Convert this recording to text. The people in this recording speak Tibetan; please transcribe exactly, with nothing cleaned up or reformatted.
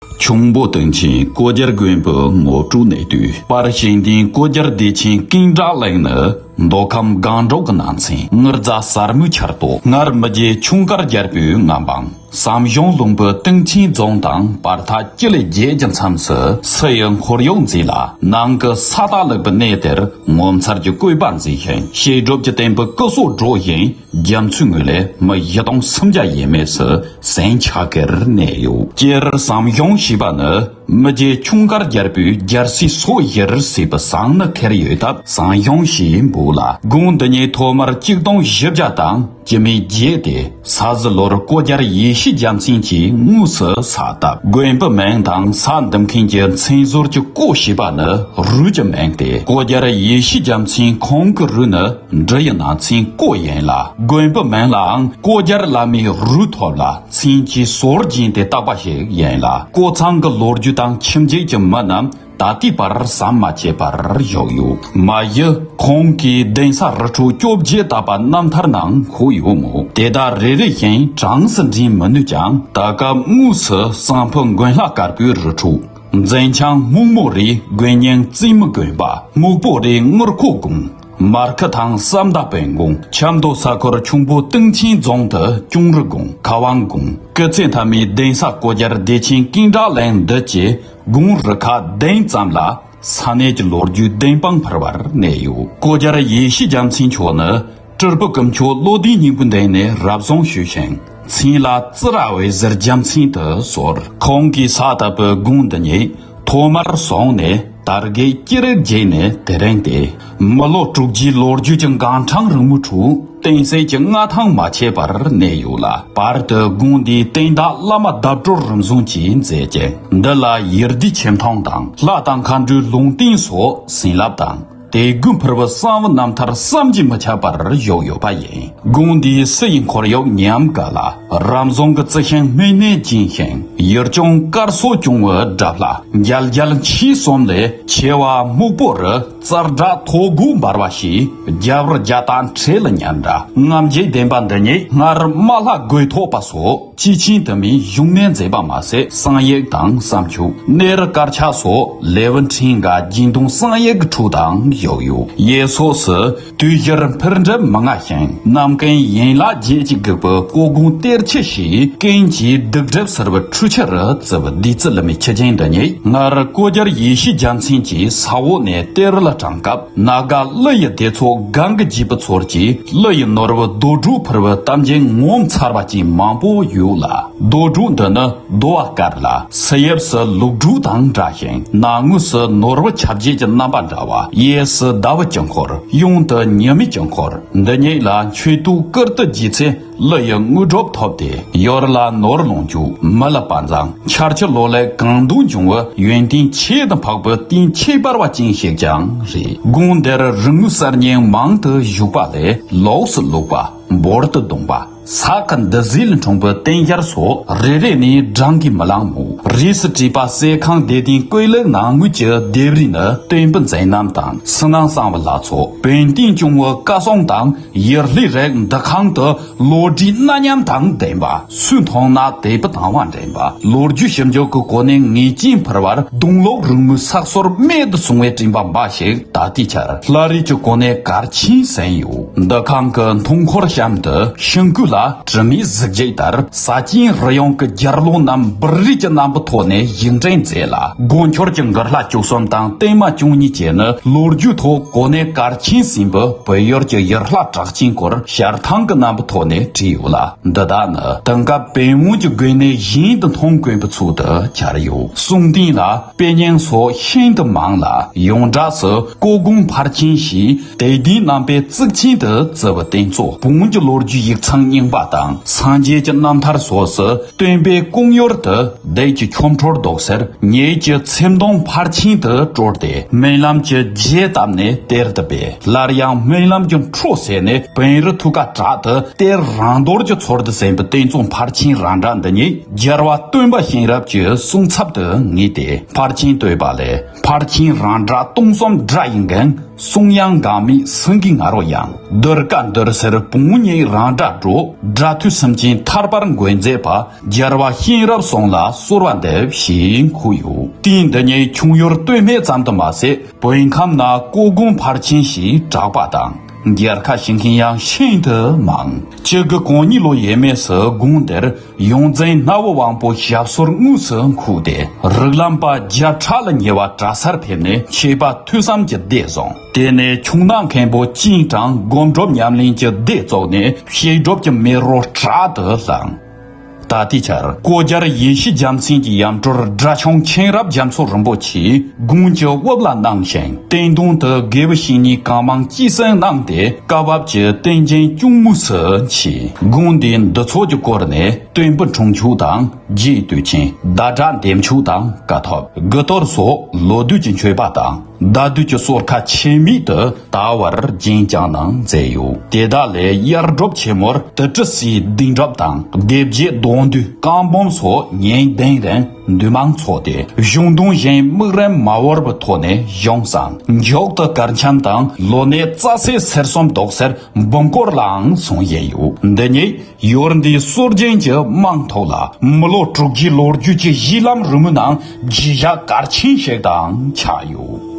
ཁྱུང་པོ་སྟེང་ཆེན་ཀོ་རྒྱལ་དགོན་པའི་ངོ་སྤྲོད་གནས་དུས། པར་ཤེས་ལྡན་ཀོ་རྒྱལ་བདེ་ཆེན་ཀིང་ཌ་གླིང་ནི། མདོ་ཁམས་སྒང་དྲུག་གི་ནང་ཚན་དངུལ་རྫ་གསར་མོའི་ཆར་ཐོག་སྔར་མི་རྗེ་ཁྱུང་དཀར་རྒྱལ་པོའི་མངའ་འབངས་བསམ་གཞུང་ལུང་པའི་སྟེང་ཆེན་རྫོང་དང་བར་ཐག་སྤྱི་ལེ་བརྒྱད་ཀྱི་མཚམས་སུ་སི་ཡི་འཁོར་གཡོག་མཛེས་ལ་ནང་གི་ས་རྟ་ལུག་པའི་གནས་དེར་ངོ་མཚར་གྱི་བཀོད་པ་མཛེས་ཤིང་བཤད་སྒྲུབ་ཀྱི་བསྟན་པའི་སྐུ་སྲོག་སྒྲོག་བཞིན། རྒྱ་མཚོའི་ངོས་ལས་མི་བཞི་སྟོང་སུམ་བརྒྱ་ཡས་མས་སུ་ཟིང་ཆ་གེར་གནས་ཡོད། སྤྱིར་བསམ་གཞུང་ཞེས་པ་ནི་མི་རྗེ་ཁྱུང་དཀར་རྒྱལ་པོས་རྒྱལ་སྲས་སོ་བཞིར་གསོས་པའི་ཟངས་ནི་ཁེར་ཡོད་སྟབས་བསམ་གཞུང་ཞེས་འབོད་ལ། དགོན་འདི་ཉིད་ཐོག་མར་གཅིག་སྟོང་བཞི་བརྒྱ་དང་བཅུ་མེད་བརྒྱད་དེ། ས་གཟི་ལོར་ཀོ་རྒྱལ་ཡེ་ཤེས་རྒྱལ་མཚན་གྱིས་དངོས་སུ་ས་བཏབ། དགོན་པའི་མིང་དང་ས་འདེབས་མཁན་གྱི་མཚན་ཟུར་གྱི་ཀོ་ཞེས་པ་ནི་རུས་ཀྱི་མིང་སྟེ། ཀོ་རྒྱལ་ཡེ་ཤེས་རྒྱལ་མཚན་ཁོང་གི་རུས་ནི་འབྲི་ཡི་ནང་ཚན་ཀོ་ཡིན་ལ། དགོན་པའི་མིང་ལའང་ཀོ་རྒྱལ་བླ་མའི་རུས་ཐོབ་ལ་མཚན་གྱི་ཟོར་བྱིན་ཏེ་བཏགས་པ་ཞིག་ཡིན་ལ། ཀོ་ཚང་གི་ལོ་རྒྱུས་དང་ཁྱིམ་རྒྱུད་ཀྱི་མི་རྣམས་ད་ལྟའི་བར་ཟམ་མ་ཆད་པར་བཞུགས་ཡོད། མ་གཞི་ཁོང་གིས་གདན་ས་རི་ཁྲོད་བཅོ་བརྒྱད་བཏབ་པ་རྣམ་ཐར་ནང་འཁོད་ཡོད་མོད། དེ་དག་རེ་རེ་བཞིན་གྲངས་སུ་འདྲེན་མི་ནུས་ཀྱང་། ད་སྐབས་དངོས་སུ་གསང་ཕུ་དགོན་ལྷ་དཀར་པོའི་རི་ཁྲོད། མཛེས་འཆང་སྨུག་མོ་རི། དགོན་རྙིང་རྩེ་མོ་དགོན་པ། སྨུག་པོ་རི་དངུལ་ཁོག་དགོན། མར་ཁུ་ཐང་བསམ་མདའ་དཔོན་དགོན། ཆབ་མདོ་ས་ཁུལ་ཁྱུང་པོ་སྟེང་ཆེན་རྫོང་དུ་སྐྱོང་རི་དགོན། ཁ་དབང་དགོན། སྐུ་ཚེ་མཐའ་མའི་གདན་ས་ཀོ་རྒྱལ་བདེ་ཆེན་ཀིང་ཌ་གླིང་འདི་བཅས་དགོན་རུ་ཁག་བདུན་ཙམ་ལ་ས་གནས་ཀྱི་ལོ་རྒྱུས་བདེན་དཔང་འཕུར་བར་གནས་ཡོད། ཀོ་རྒྱལ་ཡེ་ཤེས་རྒྱལ་མཚན་མཆོག་ནི། སྤྲུལ་པའི་སྐུ་མཆོག་བློ་ལྡན་སྙིང་པོའི་མདུན་ནས་རབ་བཟུང་ཞུས་ཤིང་། མཚན་ལ་ཙི་ར་འོད་ཟེར་རྒྱལ་མཚན་དུ་གསོལ། ཁོང་གིས་ས་བཏབ་པའི་དགོན་འདི་ཉིད་ཐོག་མར་བཟུང་ནས་དར་རྒུད་ཅི་རིགས་བརྒྱུད་ནས་དེ་རིང་སྟེ། མི་ལོ་དྲུག་བརྒྱའི་ལོ་རྒྱུས་ཀྱི་འགན་འཁྲང་རིང་མོའི་ཁྲོད་བསྟན་སྲིད་ཀྱི་མངའ་ཐང་མ་ཆད་པར་གནས་ཡོད་ལ། བར་དུ་དགོན་འདིའི་བསྟན་བདག་བླ་མ་བརྡ་སྤྲོད་རིམ་བཟུང་གིས་མཛད་ཅིང་། འདི་ལ་ཡེ་ཤེས་ཆེ་མཐོང་དང་ལྷ་དང་མཁའ་འགྲོའི་ལུང་བསྟན་སོགས་བྱིན་རླབས་དང་། དད་གུས་ཕུལ་བའི་གསང་བའི་རྣམ་ཐར་བསམ་གྱིས་མི་ཁྱབ་པར་བཞུགས་ཡོད་པ་ཡིན། དགོན་འདིའི་སི་ཡི་འཁོར་གཡོག་ཉམས་དགའ་ལ། རབ་བཟུང་གི་རྩི་ཤིང་སྨིན་གནས་ཅན་ཞིང་། ཡུལ་ལྗོངས་དཀར་སོགས་སྐྱོང་བའི་སྒྲ་ལྷ། འཇལ་རྒྱལ་མཆེད་གསུམ་ལས་ཆེ་བ་སྨུག་པོ་རི། ཙར་སྒྲ་ཐོག་སྒོ་འབར་བ་ཞེས། རྒྱལ་བུ་རྒྱལ་དང་འཕྲལ་ཉན་འདྲ། རྔམ་བརྗིད་ལྡན་པ་འདི་ཉིད་སྔར་མ་ལྷ་རྒོད་ཐོག་པ་སོགས། སྐྱེས་ཆེན་དུ་མའི་བཞུགས་གནས་མཛད་པ་མ་ཟད། གསང་ཡིག་དང་བསམ་ཆོས། གནས་རི་དཀར་ཆག་སོགས་ལེའུ་ཕྲེང་འགའ་རྒྱུན་དུ་གསང་ཡིག་གི་ཁྲོད་དུའང་བཞུགས་ཡོད། གཡས་ཕྱོགས་སུ་དུས་བཞིར་འཕུར་འགྲིབ་མི་མངའ་ཞིང་། ནམ་མཁའི་ཡན་ལག་བརྒྱད་ཀྱིས་བསྒུགས་པའི་ཀོ་དགོན་གཏེར་ཆུ་ཞེས་ཀུན་གྱིས་སྡིག་སྒྲིབ་སེལ་བའི་ཁྲུས་ཆུ་རུ་བརྩི་བའི་བདུད་རྩི་ལི་མའི་ཆུ་རྒྱུན་འདི་ཉིད། སྔར་ཀོ་རྒྱལ་ཡེ་ཤེས་རྒྱལ་མཚན་གྱིས་ས་འོག་ནས་གཏེར་ལ་དྲངས་སྐབས། ནཱ་ག་ཀླུ་ཡི་སྡེ་ཚོགས་གང་གི་རྒྱལ་པོ་ཚོར་གྱིས་ཀླུ་ཡི་ནོར་བུ་རྡོ་གྲོགས་ཕུལ་བའི་གཏམ་རྒྱུད་ངོ་མཚར་བ་ཅན་མང་པོ་ཡོད་ལ། རྡོ་གྲོགས་འདི་ནི་རྡོ་བ་དཀར་ལ། ཕྱི་དབྱིབས་སུ་ལུག་གྲོགས་དང་འདྲ་ཞིང་། ནང་ངོས་སུ་ནོར་བུ་ཆ་བརྒྱད་ཀྱི་རྣམ་པ་འདྲ་བ། གཡས་སུ་ཟླ་བའི་དཀྱིལ་འཁོར། གཡོན་དུ་ཉི་མའི་དཀྱིལ་འཁོར། འདི་ཉིད་ལ་མཆོད་རྟེན་བཀུར་སྟི་བགྱིས་ཚེ། ཀླུ་ཡི་དངོས་གྲུབ་ཐོབ་སྟེ། ཡུལ་ལ་ནོར་ལོངས་སྤྱོད། མི་ལ་དཔལ་འཛོམས། འཆར་ཁྱབ་ལོ་ལེགས་གང་དུ་འབྱུང་བའི་ཡོན་ཏན་ཁྱད་དུ་འཕགས་པའི་རྟེན་ཁྱད་པར་བ་ཅན་ཞིག་ཀྱང་རེད། དགོན་འདིར་རིག་དངོས་གསར་རྙིང་མང་དུ་བཞུགས་པ་ལས། ལོགས་སུ་ལུག་པ། འབུར་དུ་བརྡུངས་པ། ས་ཁུ་འདི་ཟིལ་འཁྲུངས་པའི་རྟེན་ཞལ་སོགས་རེ་རེ་ནས་བགྲང་གིས་མི་ལང་མོད། རིས་སུ་བྲིས་པ་གསེར་ཁང་སྡེ་བདུན་བཀོད་ལེགས་ནང་ངོས་ཀྱི་ལྡེབས་རིས་ནི། སྟོན་པའི་མཛད་རྣམ་དང་། ཕྱི་ནང་གསང་བའི་ལྷ་ཚོགས། བན་དེ་སྐྱོང་བའི་བཀའ་སྲུང་དང་། ཡུལ་ལྷའི་རིགས་འདུ་ཁང་དུ་ལོ་རྒྱུས་རྣ་མཉམ་དང་ལྡན་པ། སུས་མཐོང་ན་དད་པ་དང་བ་འདྲེན་པ། ལོ་རྒྱུས་ཞིབ་འཇུག་གི་གོ་གནས་ངེས་ཅན་ཕུལ་བར། གདུང་ལོག་རིག་དངོས་ཚགས་ཚུད་རྨད་དུ་བྱུང་བའི་དྲན་པ་འབའ་ཞིག་ད་ལྟའི་ཆར་ལྷ་རིས་ཀྱི་གོ་གནས་གལ་ཆེན་ཟིན་ཡོད། འདུ་ཁང་གི་མཐོང་འཁོར་གཤམ་དུ་ཤིང་ཀུན་ལ་དྲི་མེད་གཟི་བརྗིད་ལྟར། ས་ཆེན་རི་ཡོངས་ཀྱི་རྒྱལ་གླུ་རྣམས་འབུར་རིས་ཀྱི་རྣམ་པའི་ཐོག་ནས་བཞེངས་སྐྲུན་མཛད་ལ། སྒོ་འཁྱོར་གྱི་མགུར་ལྷ་བཅུ་གསུམ་དང་བརྟན་མ་བཅུ་གཉིས་བཅས་ནི་ལོ་རྒྱུས་ཐོག་གོ་གནས་གལ་ཆེན་ཟིན་པའི་བོད་ཡུལ་གྱི་ཡུལ་ལྷ་གྲགས་ཅན་སྐོར་ཞལ་ཐང་གི་རྣམ་པའི་ཐོག་ནས་བྲིས་ཡོད་ལ། འདི་དག་ནི་དེང་སྐབས་བོན་དབང་གི་དགོན་གནས་གཞན་དུ་མཐོང་དཀོན་པའི་ཚུལ་དུ་འཆར་ཡོད། གསུང་རྟེན་ལ་དཔེ་རྙིང་སོགས་ཤིན་ཏུ་མང་ལ། ཡོངས་གྲགས་སུ་ཀོ་དགོན་ཕར་ཕྱིན་ཞེས་དད་ལྡན་རྣམ་པས་གཙིགས་ཆེན་དུ་བརྩི་བའི་རྟེན་གཙོ་བོན་གྱི་ལོ་རྒྱུས་ཡིག་ཚང་རྙིང་པ་དང་། སངས་རྒྱས་ཀྱི་རྣམ་ཐར་སོགས་སུ་སྟོན་པའི་སྐུ་ཡུལ་དུ་བདུད་ཀྱི་ཆོ་འཕྲུལ་ཟློག་ཕྱིར་ཉིད་ཀྱི་ཚེ་མདུང་ཕར་ཕྱིན་དུ་བཀྲོལ་ཏེ། སྨོན་ལམ་གྱི་རྒྱས་བཏབ་ནས་གཏེར་དུ་སྦས། སླར་ཡང་སྨོན་ལམ་གྱི་འཕྲོ་བྱས་ནས་བོན་རི་ཐུགས་ཀ་དྲག་ཏུ་གཏེར་རང་འདོར་གྱི་ཚུལ་དུ་ཟིན་པའི་རྟེན་གཙོ་ཕར་ཕྱིན་རང་སྒྲ་འདི་ཉིད་རྒྱལ་བ་སྟོན་པ་གཤེན་རབ་ཀྱི་གསུང་ཚབ་ཏུ་ངེས་ཏེ། ཕར་ཕྱིན་བསྟོད་པ་ལས། ཕར་ཕྱིན་རང་སྒྲ་སྟོང་གསུམ་སྒྲ་ཡི་འགེངས། གསུང་དབྱངས་འགག་མེད་སེང་གེའི་ང་རོ་དབྱངས། གདུལ་དཀའ་འདུལ་ཕྱིར་བོན་ཉིད་རང་སྒྲ་སྒྲོག། སྒྲ་མཐུས་སེམས་ཅན་ཐར་པར་འགོད་མཛད་པ། རྒྱལ་བ་གཤེན་རབ་གསུམ་ལ་གསོལ་བ་ དེ་ཞེས་འཁོད་ཡོད། དུས་འདི་ཉིད་ཁྱུང་ཡུལ་སྟོད་སྨད་ཙམ་དུ་མ་ཟད། བོད་ཁམས་ན་ཀོ་དགོན་ཕལ་ཆེན་ཞིག་གྲགས་པ་དང་། རྒྱལ་ཁ་ཞུ་མཁན་ཡང་ཤིན་ཏུ་མང་། སྤྱི་སྒོ་གོང་གཉིས་ལོ་ཡས་མས་སུ་དགོན་དེར་ཡོངས་འཛིན་སྣ་བོ་དབང་པོ་ཞབས་སོར་དངོས་སུ་འཁོད་དེ། རིགས་ལམ་པ་བརྒྱ་ཕྲག་ལ་ཉེ་བ་གྲྭ་སར་ཕེབས་ནས་མཆོད་པ་ཐོས་བསམ་གྱི་སྡེ་བཟུང་། དེ་ནས་ཁྱུང་ནག་མཁན་པོ་ཅིན་ཀྲང་སྒོམ་སྒྲུབ་ཉམས་ལེན་གྱི་སྡེ་བཙུགས་ནས་བཤད་སྒྲུབ་ཀྱི་མེ་རོ་དྲག་ཏུ་བསླངས། ད་ལྟའི་ཆར་ཀོ་རྒྱལ་ཡེ་ཤེས་རྒྱལ་མཚན་གྱི་ཡབ་གྲོལ་སྒྲ་ཆུང་མཁྱེན་རབ་རྒྱ་མཚོ་རིན་པོ་ཆེ་དགུང་གི་དབུ་བླ་གནང་ཞིང་། བསྟན་དོན་དུ་དགེ་བའི་བཤེས་གཉེན་གང་མང་སྐྱེད་སྲིང་གནང་སྟེ། བཀའ་བབས་ཀྱི་བསྟན་རྒྱུན་སྐྱོང་མུས་སུ་མཆིས། དགོན་འདིའི་འདུ་ཚོགས་ཀྱི་སྐོར་ནས། སྟོན་པའི་འཁྲུངས་ཆོས་དང་། རྗེ་བསྟོད་ཆེན། ཟླ་གྲགས་འདེབས་མཆོད་དང་། ཀཿཐོག་དགུ་གཏོར་སོགས་ལོ་དུས་ཀྱི་མཆོད་པ་དང་། ཟླ་དུས་ཀྱི་གསོལ་ཁ་ཆེད་དམིགས་དུ་ད་བར་རྒྱུན་བསྐྱངས་གནང་མཛད་ཡོད། དེ་དག་ལས་དབྱར་སྒྲུབ་ཆེན་མོར་ཏི་ཀྲི་སིའི་སྡིགས་སྒྲིབ་དང་། སྡེ་བརྒྱད་སྡོང་བསྡུས་བཀའ་འབུམ་སོགས་ཉིན་བདུན་རིང་འདུས་མང་ཚོགས་ཏེ། གཞུང་དོན་གཞན་དམིགས་རིམ་མ་བོར་བའི་ཐོག་ནས་གཞུང་བསྲང་། མཇུག་ཏུ་གར་འཆམ་དང་། ལོ་ནད་རྩ་སའི་སེར་གསུམ་བཟློག་སའི་འབུམ་སྐོར་ལའང་གསུང་བཞིན་ཡོད། འདི་ཉིད་ཡུལ་འདིའི་སྲོལ་རྒྱུན་གྱི་དམངས་ཐོག་ལ་མི་ལོ་དྲུག་བརྒྱའི་ལོ་རྒྱུས་ཀྱི་གཞི་ལམ་རིང་མོའི་ནང་གཞི་བཞག་གལ་ཆེན་ཞིག་དང་ཆགས་ཡོད།